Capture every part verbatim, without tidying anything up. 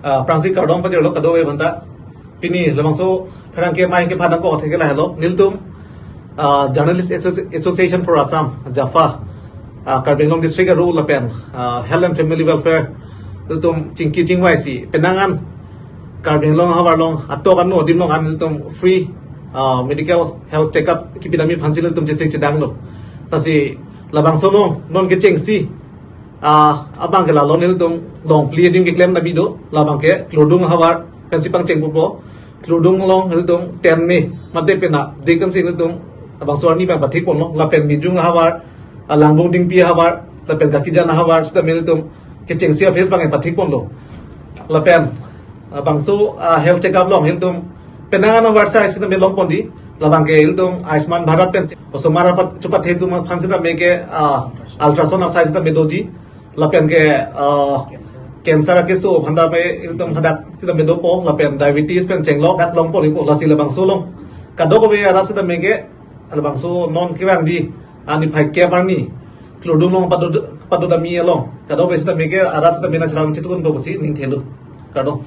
Ah, aphrangsi kardom pajirlo kadokave aphanta. Pini labangso pherangke amei kephan ako theke lahelo. Nelitum, ah, Journalist Associ-, Association for Assam, JAFA, ah, Karbi Anglong District aru lapen, ah, Health and Family Welfare, nelitum chingki chingvaisi penang an Karbi Anglong ahavar along atok anu adim along an nelitum free, ah, medical health checkup kipidamji aphansi nelitum chesik chedanglo. Lasi labangso along non kechengsi, ah, abang ke lalo nelitum longphli adim keklem dam do, labang ke Kludung ahavar pensi pangcheng pupo. Kludung along nelitum ten me mate pena dekan si nelitum labangso arni abang pathik ponlo, lapen Mijung ahavar, ah, Langbung Dingpi ahavar, lapen Kakijan ahavar sita nelitum kechengsi a-phase abang pathik ponlo. Lapen, ah, bangso, ah, health checkup along nelitum penang an ahavar sai sita me long ponji, labang ke nelitum Ayushman Bharat pen osomar apat chepathe atum aphan sita me ke, ah, ultrasound asai sita me doji, lapen ke, ah, cancer akeso aphanta me nelitum hadak sita me dopo, lapen diabetes pen chenglok dak long ponpo. Lasi labangso along kadokave arat sita me ke labangso non kevangji, ah, niphai kep arni Kludung along pado, padodamji along kadokave sita me ke arat sita me nangcherap chitu do pusi ning thelo. Kardom.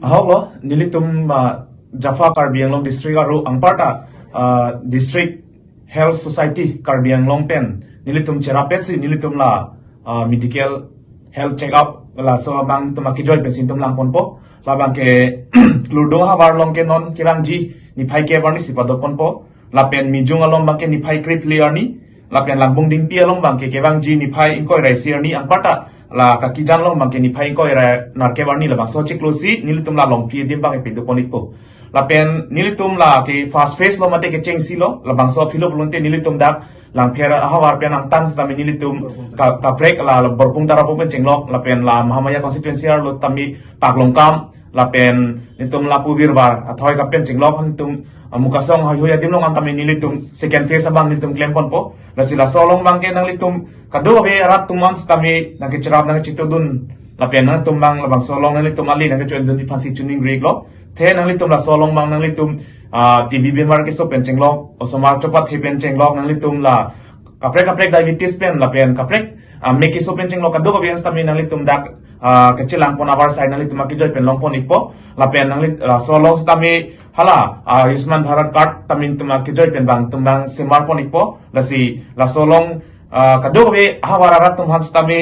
Ahok lo, nelitum, ah, JAFA Karbi Anglong District aru anparta, ah, District Health Society Karbi Anglong pen nelitum cherap-et si nelitum la, ah, medical health check up laso abang atum akejoi pensi nelitum lang ponpo. Labang ke Kludung ahavar along ke non kevangji niphai kep arni si pado ponpo. Lapen Mijung along abang ke niphai krephli arni. Lapen Langbung Dingpi along abang ke kevangji niphai ingkoi ra isi arni, anparta la Kakijan along abang ke niphai ingkoi ra nerkep arni. Labangso chiklo si nelitum la longphli adim abang pidun pon ikpo. Lapen nelitum la ke first phase lo mate kechengsi lo, labangso aphi lo pulote nelitum dak Langpher ahavar pen angtan sitame nelitum ka-, kaprek la, la Borpung Tarapung pen chenglok, lapen la Mahamaya constituency arlo tame Taklongkam, lapen nelitum lapu Virbar athoi kapen chenglok, nelitum, ah, Mukasong haihui adim along an tame nelitum second phase abang nelitum klem ponpo. Lasi laso along abang ke nanglitum kadokave arat atum an sitame nangkecherap nangkechitudun, lapen nangtum abang labangso along nanglitum ali nangkecho-endunji aphansi choningri iklo. The nanglitum laso along abang nanglitum, ah, T B bemar keso pen chenglok, osomar chepathe pen chenglok, nanglitum la kaprek kaprek diabetes pen lapen kaprek, ah, me keso pen chenglok kadokave an sitame nanglitum dak, ah, kachelang pon ahavar sai nanglitum akejoi pen long pon ikpo. Lapen nanglit laso along sitame hala, ah, Ayushman Bharat card tame nelitum akejoi pen abang nelitum abang semar pon ikpo. Lasi laso along, ah, kadokave ahavar arat atum aphan sitame,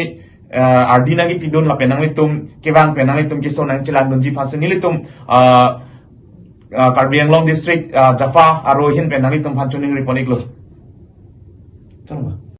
ah, ardi nangkepidun lapen nanglitum kevang pen nanglitum keso nangchelangdunji aphansi nelitum, ah, ah, Karbi Anglong District, ah, JAFA aru ahin pen nanglitum aphan choningri pon iklo. Chalo.